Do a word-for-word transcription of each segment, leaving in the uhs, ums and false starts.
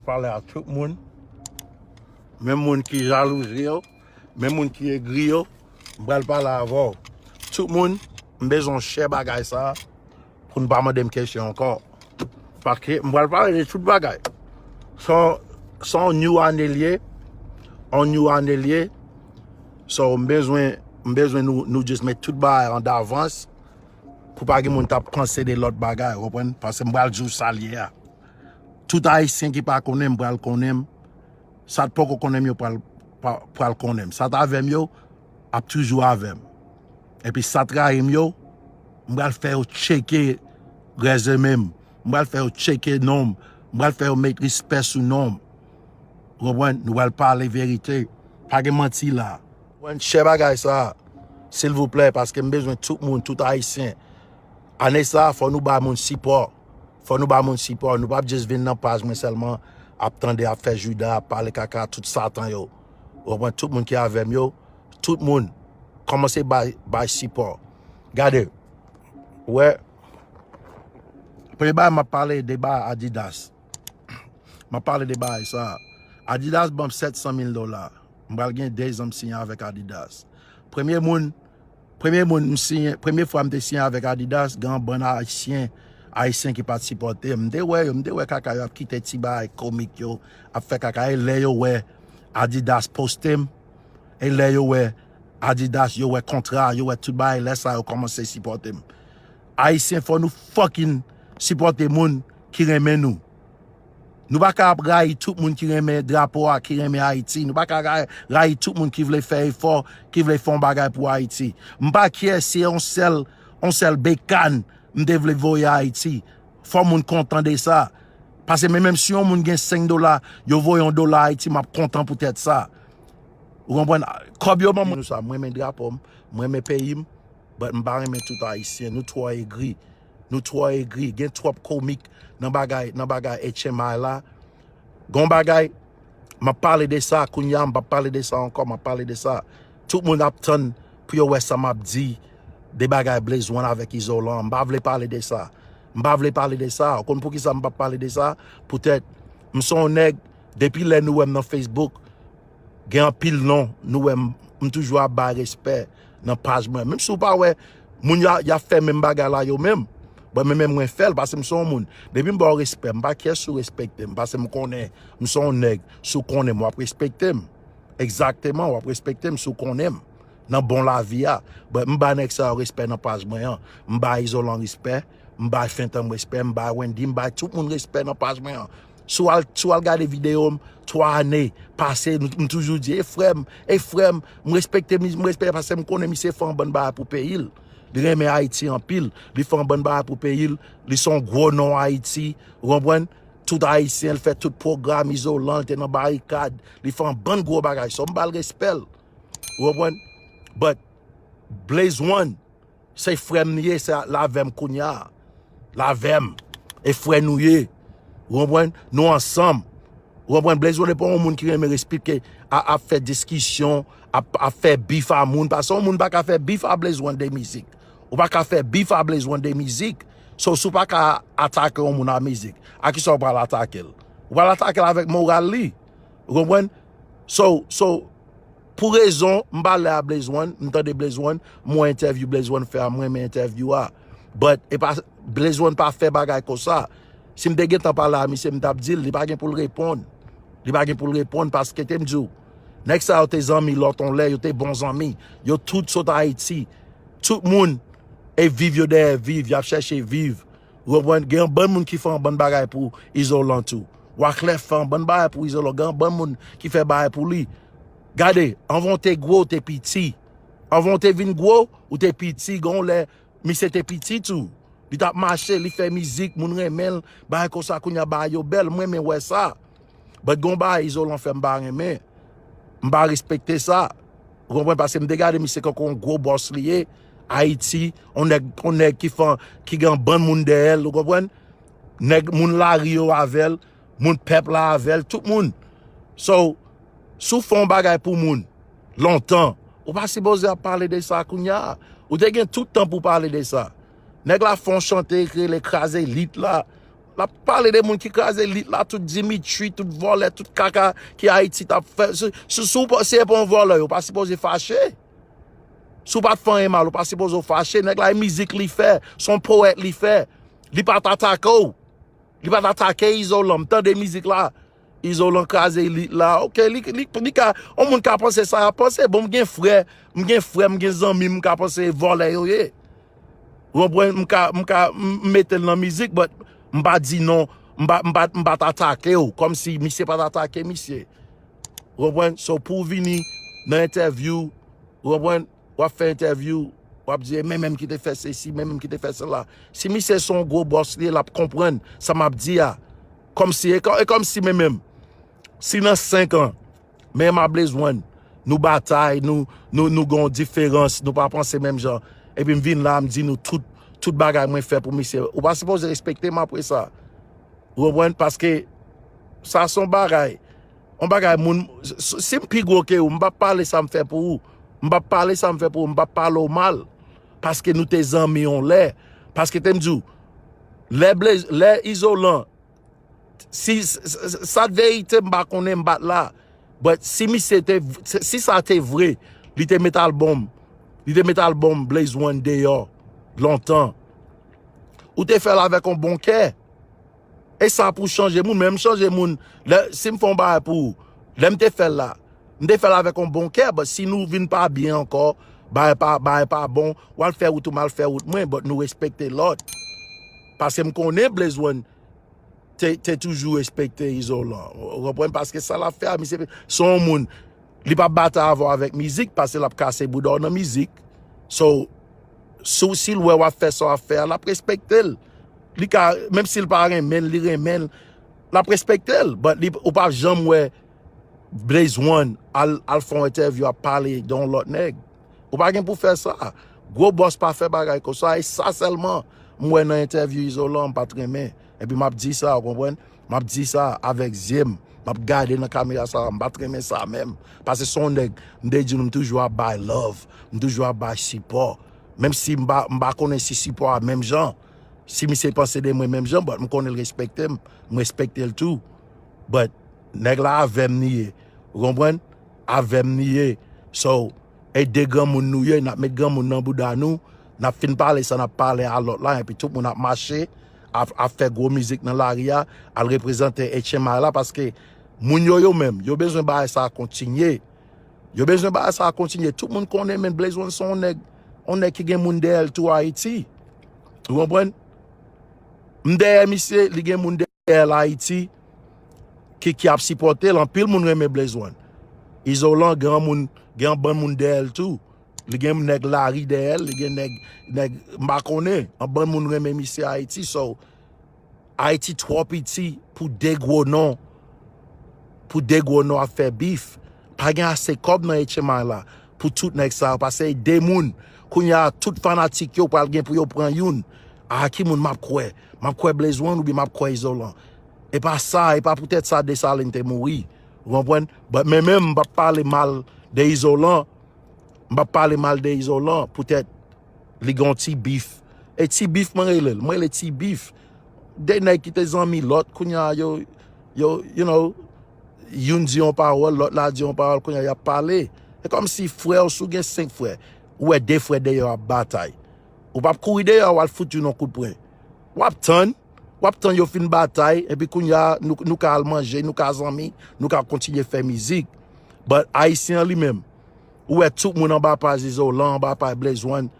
Pale a tout moun. Menm moun ki jalouzi yo, menm moun ki egri yo, m pral pale avè w. Tout moun, m bezwen share bagay sa pou n pa mande m kesyon ankò. Paske m pral pale de tout bagay. Se yon, se yon new ane l ye, yon new ane l ye. So, m bezwen, m bezwen nou, nou just met tout bagay an davans pou pa gen moun t ap panse de lòt bagay, ou konprann? Paske m pral di w sa l ye a. Tout Ayisyen ki pa konnen m pral konnen m. Sa t poko konnen m yo pral, pa- pral konnen m. Sa t avè m yo ap toujou avè m. Epi sa t rayi m yo, m pral fè yo tcheke rezime m. M pral fè yo tcheke non m. M pral fè yo met respè sou non m. Ou konprann? Nou pral pale verite. Pa gen manti la. Ou konprann? Share bagay sa, silvouplè, paske m bezwen tout moun, tout Ayisyen. Ane sa, fò nou ba moun sipò. Fò nou ba moun sipò. Nou p ap just vin nan paj mwen sèlman ap tande, ap fè jouda, ap pale kaka, tout satan yo. Ou konprann? Tout moun ki avè m yo, tout moun, kòmanse bay, bay sipò. Gade, wè, premye bagay m ap pale de bagay Adidas. M ap pale de bagay sa. Adidas ban m sèt san mil dola. M pral gen de zan m siyen avèk Adidas. Premye moun, premye moun m siyen, premye fwa m te siyen avèk Adidas, gen yon bann Ayisyen, Ayisyen ki pa t sipòte m. M te wè yo, m te wè kaka yo ap kite ti bagay komik yo, ap fè kaka. E lè yo wè Adidas poste m, e lè yo wè Adidas, yo wè kontra, yo wè tout bagay, lè sa yo kòmanse sipòte m. Ayisyen, fò nou fucking sipòte moun ki renmen nou. Nou pa ka ap rayi tout moun ki renmen drapo a, ki renmen Ayiti. Nou pa ka ra- rayi tout moun ki vle fè efò, ki vle fè yon bagay pou Ayiti. M pa kyè si yon sèl, yon sèl bekàn m te vle voye Ayiti. Fò moun kontan de sa. Paske men menm si yon moun gen senk dola, yo voye yon dola Ayiti, m ap kontan poutèt sa. Ou konprann? Kòb yo ban mwen. Nou sa, mwen renmen drapo m, mwen renmen peyi m, but m pa renmen tout Ayisyen. Nou twò egri. Nou twò egri. Gen twòp komik nan bagay, nan bagay H M I la. Gon bagay, m ap pale de sa kounye a, m p ap pale de sa ankò, m ap pale de sa. Tout moun ap tann pou yo wè sa m ap di de bagay Blaze One avèk Izolan. M pa vle pale de sa. M pa vle pale de sa. Ou konn poukisa m p ap pale de sa? Poutèt, m se yon nèg, depi lè nou wè m nan Facebook, gen anpil non, nou wè m, m toujou ap bay respè nan paj mwen. Menm si w pa wè, moun y a, y ap fè menm bagay la yo menm. Bon, men menm mwen fè l, paske m se yon moun. Depi m ba w respè, m pa kyè si w respekte m, paske m konnen, m se yon nèg, si w konnen m, w ap respekte m. Egzakteman, w ap respekte m si w konnen m. Nan bon lavi a. But m ba nèg sa yo respè nan paj mwen an. M ba Izolan respè, m ba Fentanm respè, m ba Wendy, m ba tout moun respè nan paj mwen an. Si w al, si w al gade videyo m, twa ane pase, m, m toujou di, e frè m, e frè m, m respekte, m respekte paske m konnen misye fè yon bann bagay pou peyi l. Li renmen Ayiti anpil. Li fè yon bann bagay pou peyi l. Li se yon gwo non Ayiti. Ou konprann? Tout Ayisyen, l fè tout pwogram Izolan, l te nan barikad. Li fè yon bann gwo bagay. So, m ba l respè l. Ou konprann? But, Blaze One, se frè m li ye, se l avè m kounye a. L avè m. E frè nou ye. Ou konprann? Nou ansanm. Ou konprann? Blaze One pa yon moun ki renmen esplike, a, ap fè diskisyon, ap, ap fè bif a moun. Paske yon moun pa ka fè bif a Blaze One de mizik. Ou pa ka fè bif a Blaze One de mizik. So, si w pa ka atake yon moun a mizik, a kisa w pral atake l? Ou pral atake l avèk moral li. Ou konprann? So, so, pou rezon, m pale a Blaze One, m tande Blaze One, m wè entèvyou Blaze One fè a, m renmen entèvyou a. But, e pa, Blaze One pa fè bagay konsa. Si m te gentan pale a misye, m t ap di l, li pa gen pou l reponn. Li pa gen pou l reponn paske te m di w, nèg sa yo te zanmi lòt yon lè, yo te bon zanmi. Yo tout sot Ayiti. Tout moun e viv yo dèyè viv, y ap chèche viv. Ou konprann? Gen yon bann moun ki fè yon bann bagay pou Izolan tou. Wyclef fè yon bann bagay pou Izolan. Gen yon bann moun ki fè bagay pou li. Gade, anvan w te gwo, w te piti. Anvan w te vin gwo, ou te piti. Gen yon lè, misye te piti tou. Li t ap mache, li fè mizik, moun renmen l, bagay konsa, kounye a bagay yo bèl. Mwen renmen wè sa. But gon bagay Izolan fè m pa renmen. M pa respekte sa. Ou konprann? Paske m te gade misye kankou yon gwo bòs li ye. Ayiti, yon nèg, yon nèg ki fè, ki gen yon bann moun dèyè l, ou konprann? Nèg, moun lari yo avè l, moun pèp la avè l, tout moun. So, si w fè yon bagay pou moun lontan, ou pa sipoze ap pale de sa kounye a. Ou te gen tout tan pou pale de sa. Nèg la fè yon chante ki rele Kraze Lit la. L ap pale de moun ki kraze lit la, tout Dimitri, tout vòlè, tout kaka ki Ayiti t ap fè. Si, si, si w pa- si e pa yon vòlè, yo pa sipoze fache. Si w pa t fè anyen mal, ou pa sipoze w fache. Nèg la, e mizik li fè, se yon powèt li fè. Li pa t atake w. Li pa t atake Izolan. M tande mizik la. Izolan kraze lit la. Oke, li, li, li ka, yon moun ka panse sa y ap panse. Bon, m gen frè, m gen frè, m gen zanmi, m ka panse vòlè yo ye. Ou konprann? M ka, m ka, m mete l nan mizik, but m pa di non, m pa, m pa, m pa t atake w, kòmsi misye pa t atake misye. Ou konprann? So, pou w vini nan entèvyou, ou konprann? W ap fè entèvyou, w ap di, "E men menm ki te fè sesi, men menm ki te fè sela." Si misye se yon gwo bòs li ye, l ap konprann sa m ap di a. Kòmsi, e kò- e kòmsi men menm, si nan senk an, men m a Blaze One, nou batay, nou, nou, nou gen yon diferans, nou pa panse menm jan. Epi m vin la, m di nou tout, tout bagay mwen fè pou misye. Ou pa sipoze respekte m apre sa. Ou konprann? Paske sa se yon bagay. Yon bagay moun, si, si m pi gwo ke ou, m p ap pale sa m fè pou ou. M p ap pale sa m fè pou ou, m p ap pale w mal. Paske nou te zanmi yon lè. Paske te m di w, lè Blaze, lè Izolan, si s- s- s- sa t verite, m pa konnen, m pa t la. But si misye te, si sa te vre, li te met albòm, li te met albòm Blaze One deyò lontan. Ou te fè l avèk yon bon kè. E sa pou chanje moun, men m chanje moun. Lè, si m fè yon bagay pou ou, lè m te fè l la, m te fè l avèk yon bon kè, but si nou vin pa byen ankò, bagay pa, bagay pa bon, w al fè wout ou, m al fè wout mwen, but nou respekte lòt. Paske m konnen Blaze One te, te toujou respekte Izolan. Ou konprann? Paske sa l ap fè a, misye, se yon moun, li p ap batay avè w avèk mizik, paske l ap kase bouda w nan mizik. So, si, si l wè w ap fè sa w ap fè a, l ap respekte l. Li ka, menm si l pa renmen l, li renmen l, l ap respekte l. But li, ou p ap janm wè Blaze One al, al fè yon entèvyou ap pale de yon lòt nèg. Ou pa gen pou fè sa. Gwo bòs pa fè bagay konsa. E sa sèlman m wè nan entèvyou Izolan, m pa t renmen. Epi m ap di sa, ou konprann? M ap di sa avèk zye m. M ap gade nan kamera sa, m pa t renmen sa menm. Paske se yon nèg, m te di nou, m toujou ap bay love. M toujou ap bay sipò. Menm si m pa, m pa konnen si sipò a menm jan. Si misye panse de mwen menm jan, but m konnen l respekte m. M respekte l tou. But nèg la avè m li ye. Ou konprann? Avè m li ye. So, e de granmoun nou ye, n ap met granmoun nan bouda nou. N ap fin pale sa n ap pale a lòt la, epi tout moun ap mache, ap, ap fè gwo mizik nan lari a, al reprezante H M I la, paske moun yo, yo menm, yo bezwen bagay sa a kontinye. Yo bezwen bagay sa a kontinye. Tout moun konnen, men Blaze One se yon nèg, yon nèg ki gen moun dèyè l tou Ayiti. Ou konprann? M dèyè misye, li gen moun dèyè l Ayiti ki, ki ap sipòte l. Anpil moun renmen Blaze One. Izolan gen moun, gen yon bann moun dèyè l tou. Li gen nèg lari dèyè l, li gen nèg, nèg m pa konnen. Yon bann moun renmen misye Ayiti. So, Ayiti twò piti pou de gwo non, pou de gwo non ap fè bif. Pa gen ase kòb nan H M I la pou tout nèg sa yo, paske e de moun. Kounye a, tout fanatik yo pral gen pou yo pran youn. A ki moun m ap kwè? M ap kwè Blaze One oubyen m ap kwè Izolan? E pa sa, e pa poutèt sa Desalin te mouri. Ou konprann? But men menm, m p ap pale mal de Izolan. M p ap pale mal de Izolan, poutèt li gen yon ti bif. E ti bif mwen rele l, mwen rele ti bif. De nèg ki te zanmi lòt, kounye a yo, yo, you know, youn di yon pawòl, lòt la di yon pawòl, kounye a y ap pale. E kòmsi frè w, si w gen senk frè, ou wè de frè deyò ap batay. Ou p ap kouri deyò, w al fout youn yon kout pwen. W ap tann, w ap tann yo fin batay, epi kounye a, nou, nou ka al manje, nou ka zanmi, nou ka kontinye fè mizik. But Ayisyen an li menm, ou wè tout moun anba pay Izolan, anba pay Blaze One.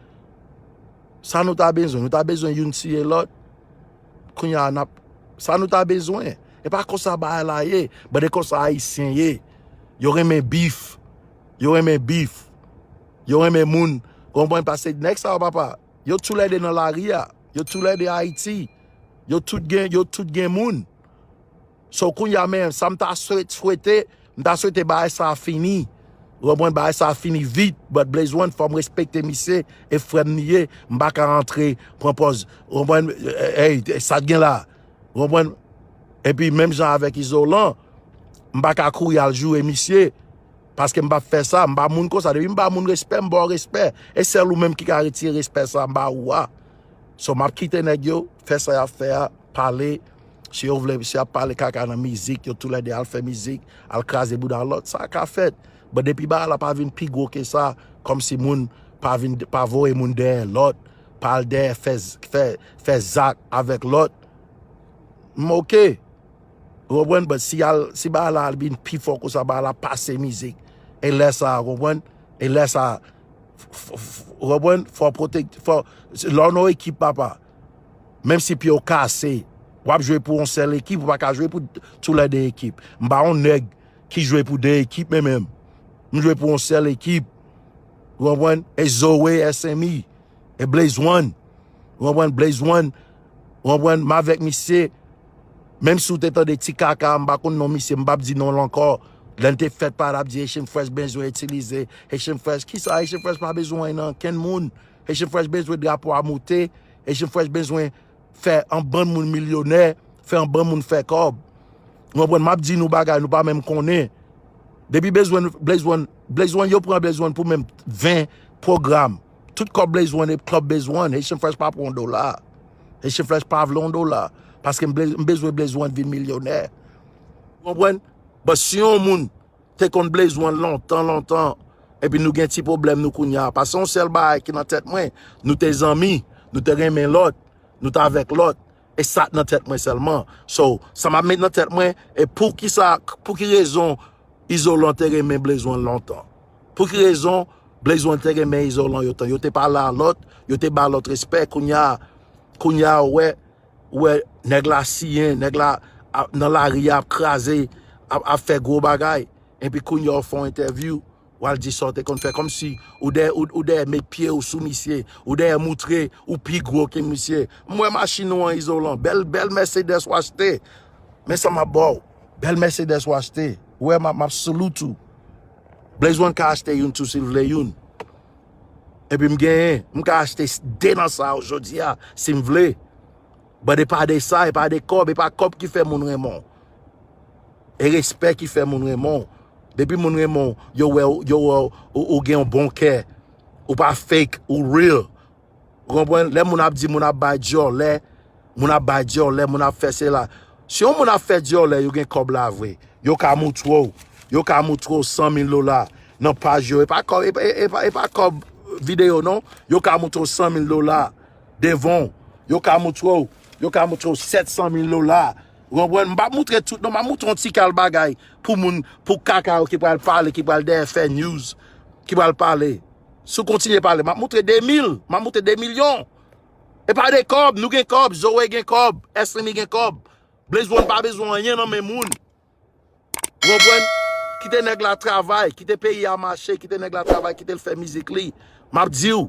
Sa nou ta bezwen? Nou ta bezwen youn tiye lòt. Kounye a, n ap, sa nou ta bezwen? E pa konsa bagay la ye. But e konsa Ayisyen ye. Yo renmen bif. Yo renmen bif. Yo renmen moun. Konprann? Paske nèg sa yo, papa, yo toulède nan lari a. Yo toulède Ayiti. Yo tout gen, yo tout gen moun. So, kounye a, men, sa m ta swe- swete, m ta swete bagay sa a fini. Ou konprann, bagay sa a fini vit, but Blaze One, fò m respekte misye, e frè m li ye, m pa ka antre, pran pòz. Ou konprann, hey, sa t gen la. Ou konprann? Epi, menm jan avèk Izolan, m pa ka kouri al joure misye, paske m p ap fè sa, m pa moun konsa. Depi m ba moun respè, m ba w respè. E sèl ou menm ki ka retire respè sa a, m ba ou a. So, m ap kite nèg yo fè sa y ap fè a, pale, Si yo vle, si y ap pale kaka nan mizik, yo toulède al fè mizik, al kraze bouda lòt, sa ka fèt. But depi bagay la pa vin pi gwo ke sa, kòmsi moun pa vin, pa voye moun dèyè lòt, pa al dèyè fè, fè, fè zak avèk lòt, m oke. Ou konprann? But si al, si bagay la al vin pi fò konsa, bagay la pase mizik. E lè sa, ou konprann? E lè sa, f- f- f- ou konprann? Fò pwotek, fò, lè w nan ekip, papa, menm si pye w kase, w ap jwe pou yon sèl ekip, ou pa ka jwe pou toulède ekip. M pa yon nèg ki jwe pou de ekip, men menm. M jwe pou yon sèl ekip. Ou konprann? E Zoe, S M E, e Blaze One. Ou konprann? Blaze One. Ou konprann? M avèk misye. Menm si w te tande ti kaka, m pa konn non misye, m p ap di non l ankò. Lè l te fèt, pa t ap di Haitian Fresh bezwen itilize. Haitian Fresh, kisa Haitian Fresh pa bezwen nan kenn moun? Haitian Fresh bezwen drapo a moute. Haitian Fresh bezwen fè yon bann moun milyonè, fè yon bann moun fè kòb. Ou konprann? M ap di nou bagay, nou pa menm konnen. Depi Blaze One, Blaze One, Blaze One, yo pran Blaze One pou menm ven pwogram. Tout kòb Blaze One e kòb Blaze One. Haitian Fresh pa pran yon dola. Haitian Fresh pa vle yon dola. Paske m ble- m bezwen Blaze One vin milyonè. Ou konprann? But si yon moun te konn Blaze One lontan, lontan, epi nou gen ti pwoblèm nou kounye a. Paske yon sèl bagay ki nan tèt mwen, nou te zanmi, nou te renmen lòt, nou t avèk lòt. E sa k nan tèt mwen sèlman. So, sa m ap met nan tèt mwen, e pou ki sa, pou ki rezon Izolan te renmen Blaze One lontan? Pou ki rezon Blaze One te renmen Izolan yo tan? Yo te pale a lòt, yo te ba lòt respè. Kounye a, kounye a, ou wè, ou wè, nèg la siyen, nèg la ap- nan lari a ap kraze, ap, ap fè gwo bagay. Epi kounye a, ou fè yon entèvyou, w al di sa w te konn fè, kòmsi ou dèyè, ou, ou dèyè met pye w sou misye, ou dèyè moutre ou pi gwo ke misye. M wè machin ou an, Izolan, bèl, bèl Mercedes w achte. Men sa m ap ba w, bèl Mercedes w achte. Ou wè, m ap, m ap salute ou. Blaze One ka achte youn tou si l vle youn. Epi m genyen, m ka achte de nan sa yo jodi a, si m vle. But e pa de sa, e pa de kòb, e pa kòb ki fè moun renmen w. E respè ki fè moun renmen w. Depi moun renmen w, yo wè, w- yo wè w- ou, ou gen yon bon kè. Ou pa fake, ou real. Ou konprann? Lè moun ap di moun ap bay dyòlè, moun ap bay dyòlè, moun ap fè sela. Si yon moun ap fè dyòlè, yo gen kòb la vre. Yo ka moutre w. Yo ka moutre w san mil dola nan paj yo. E pa kòb, e, e, e pa, e pa kòb videyo non. Yo ka moutre w san mil dola devan w. Yo ka moutre w, yo ka moutre w sèt san mil dola. Ou konprann? M p ap moutre tout non, m ap moutre yon ti kal bagay pou moun, pou kaka yo ki pral pale, ki pral dèyè fè news, ki pral pale. Si w kontinye pale, m ap moutre de mil, m ap moutre de milyon. E pa de kòb, nou gen kòb, Zoe gen kòb, Eslimi gen kòb. Blaze One pa bezwen anyen nan men moun. Ou konprann? Kite nèg la travay, kite peyi a mache, kite nèg la travay, kite l fè mizik li. M ap di w,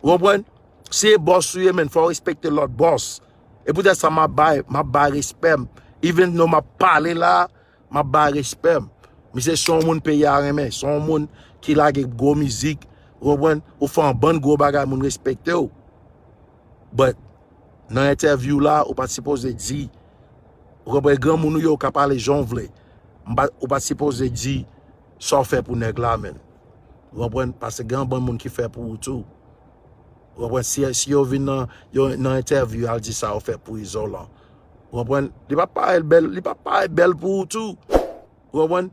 ou konprann? Si e bòs ou ye, men, fò w respekte lòt bòs. E poutèt sa, m ap bay, m ap bay respè m. Even though m ap pale la, m ap bay respè m. Misye se yon moun peyi a renmen, se yon moun ki lage gwo mizik, ou konprann? Ou fè yon bann gwo bagay, moun respekte w. But, nan entèvyou la, ou pa t sipoze di, ou konprann, granmoun ou yo ka pale jan w vle. M pa- Ou pa t sipoze di sa w fè pou nèg la, menn. Ou konprann? Paske gen yon bann moun ki fè pou ou tou. Ou konprann? Si, si yo vin nan, yo, nan entèvyou, y al di sa yo fè pou Izolan. Ou konprann? Li pa parèt bèl, li pa parèt bèl pou ou tou. Ou konprann?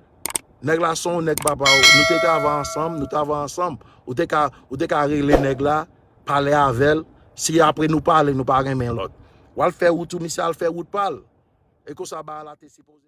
Nèg la se yon nèg papa w. Nou te travay ansanm, nou travay ansanm. Ou te ka, ou te ka rele nèg la, pale avè l. Si apre nou pale, nou pa renmen lòt. W al fè wout ou, misye al fè wout pa l. E konsa bagay la te sipoze.